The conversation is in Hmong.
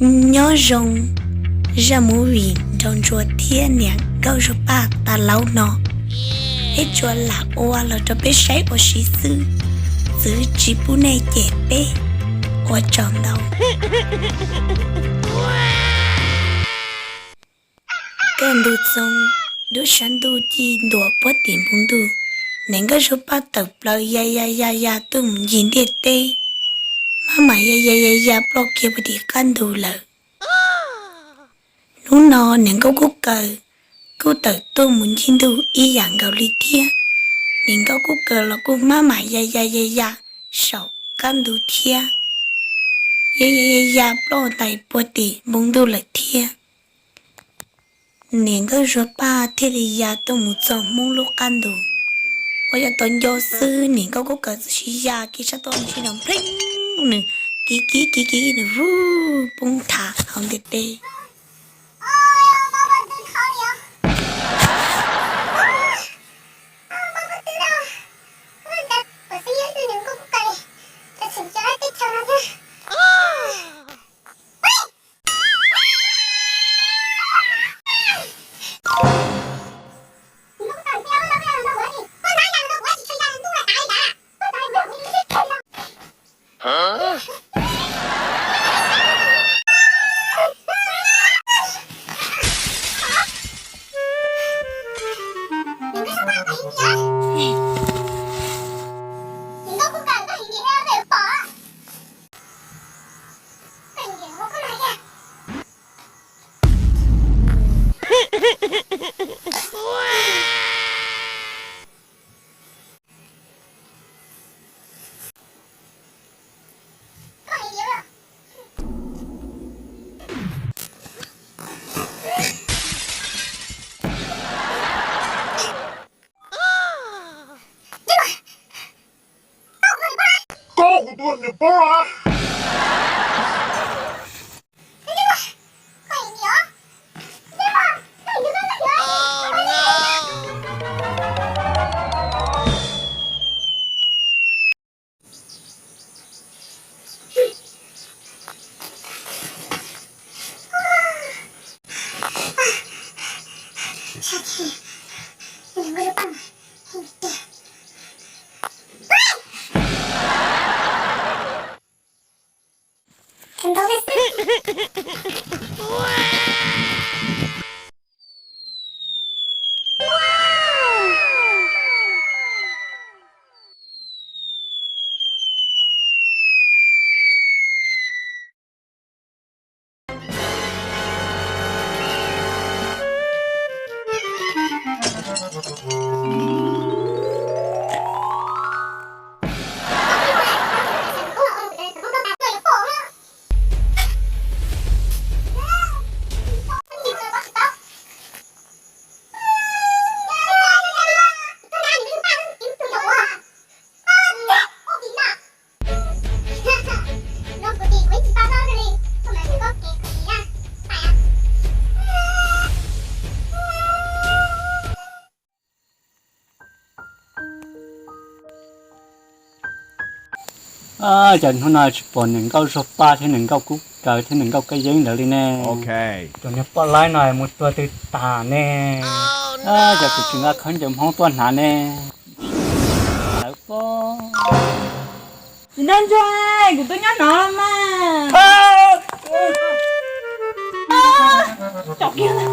Nyob zoo, zaj movie nrau ntsuag thiab niam nkauj Zuag Paj tas laub no, peb tsuas lam ua los rau peb saib ua si xwb, txwv tsis pub nej cem peb. Ua tsaug ntau. Kaj ntug txoog, lub sab ntuj ci ntua puag tim npoo ntuj, niam nkauj Zuag Paj tawm plaws ya ya ya ya tuaj mus ncig ntiaj teb, maj mam ya ya ya ya ploj kiag puag tim qab ntug lawm. Hnub no niam nkauj Kub Kaws kuj tawm tuaj mus ncig ntuj ib yam nkaus li thiab. Niam nkauj Kub Kaws los kuj maj mam ya ya ya ya saum qab ntug thiab, ya ya ya ya ploj ntais puag tim npoo ntuj lawm thiab. Niam nkauj Zuag Paj thiaj li ya tuaj mus txog Hmoob lub qab ntug. Ua yog tau nco xwb, niam nkauj Kub Kaws txawm sis ya kiag sab toj nws sib nrov npleeg, nws kiv kiv kiv kiv nws vuj poob thav hauv ntiaj teb. Koj kuv tus niam pog. Cas hnub no tsis pom niam nkauj Zuag Paj thiab niam nkauj Kub Kaws thiab niam nkauj Kab Yeeb lawv li ne? Cov niag poj laib no mus tuag twg tas ne? Cas kuv tsis nqa khaub ncaws Hmoob tuaj hnav ne? Lawv pob. Tsis nrog ntsuag, kuv twb nyob no los mas. Caum kiag na.